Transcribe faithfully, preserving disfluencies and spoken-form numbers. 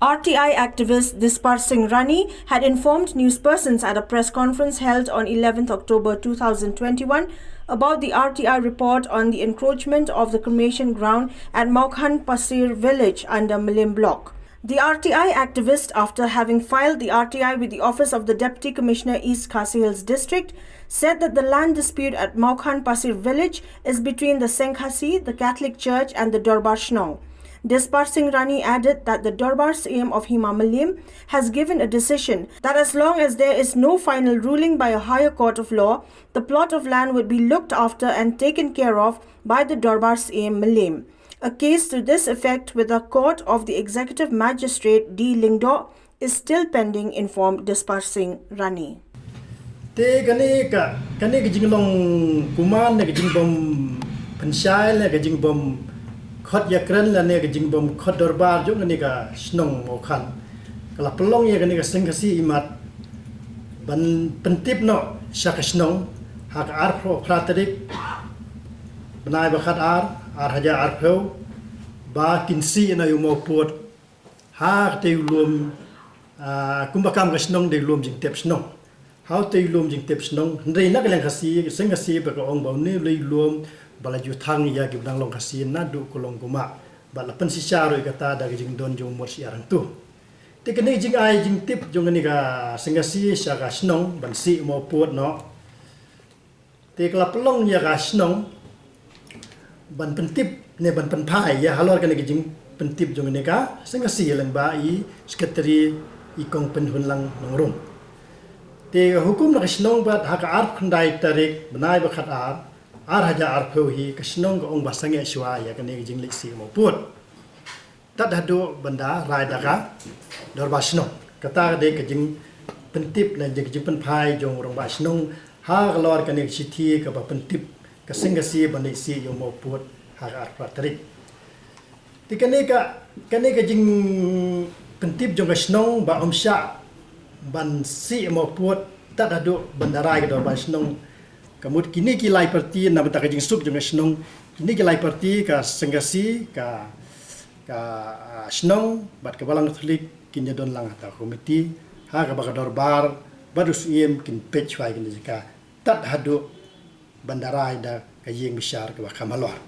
R T I activist Dispar Singh Rani had informed newspersons at a press conference held on eleventh October two thousand twenty-one about the R T I report on the encroachment of the cremation ground at Maukhan Pasir village under Mylliem block. The R T I activist, after having filed the R T I with the office of the Deputy Commissioner East Khasi Hills District, said that the land dispute at Maukhan Pasir village is between the Sengkhasi, the Catholic Church, and the Dorbar Shnong. Dispar Singh Rani added that the Dorbar Syiem of Hima Mylliem has given a decision that as long as there is no final ruling by a higher court of law, the plot of land would be looked after and taken care of by the Dorbar Syiem Mylliem. A case to this effect with the court of the executive magistrate D Lyngdoh is still pending, informed Dispar Singh Rani. Te kane ka kane ka jinglong kuman ne ka jingbym pynshai ne ka jingbym khot ïakren lane ka jingbym khot dorbar jong kane ka shnong Maukhan ka la pynlong ïa kane ka Seng Khasi imat ban pyntip noh sha ka shnong ha ka arphew phra tarik bnai ba khatar, ar hajar arphew, ba kin sih noh ïa u mawpud ha katei u lum, ah, kumba kam ka shnong dei u lum jingtep shnong. Ha utei u lum jingtep shnong, hynrei na ka liang Khasi, Seng Khasi ba ka ong ba une u lei u lum ba la ju thang ïa ki ba dang long Khasi naduh ka long kumah. Bad la pynshisha ruh ïa kata da ka jingdon jong u mot syiar hangtu. Te kane ka jingai jingtip jong kane ka Seng Khasi sha ka shnong ban sih mawpud noh. Te ka la pynlong ïa ka shnong ban pyntip ne ban pynphai ïa halor kane ka jingpyntip jong kane ka Seng Khasi lyngba i Secretary i Kong Pynhunlang Nongrum. Te ka hukum na ka shnong bad ha ka arphew khyndai tarik bnai ba khatar, ar hajar arphew hi ka shnong ka ong ba sangeh shuwa ïa kane ka jingleit sih mawpud. Tad haduh ban da rai da ka dorbar shnong. Kata ka dei ka jingpyntip ne ka jingpynphai jong u rangbah shnong halor kane ka shithi kaba pyntip ka Seng Khasi ban leit sih ïa u mawpud ha ka arphew phra tarik. Te kane ka kane ka jingpyntip jong ka shnong ba ym shah ban sih ïa u mawpud tad haduh ban da rai ka dorbar shnong. Ka mut kine ki lai parti na bynta ka jingsuk jong ka shnong, kine ki lai parti ka Seng Khasi, ka ka, ah, shnong bad ka Balang Katholik kin ïa don lang ha ka komiti ha kaba ka dorbar bad u Syiem kin peit shuwa ïa kane ka jaka tad haduh ban da rai da ka ïing bishar kaba kham halor.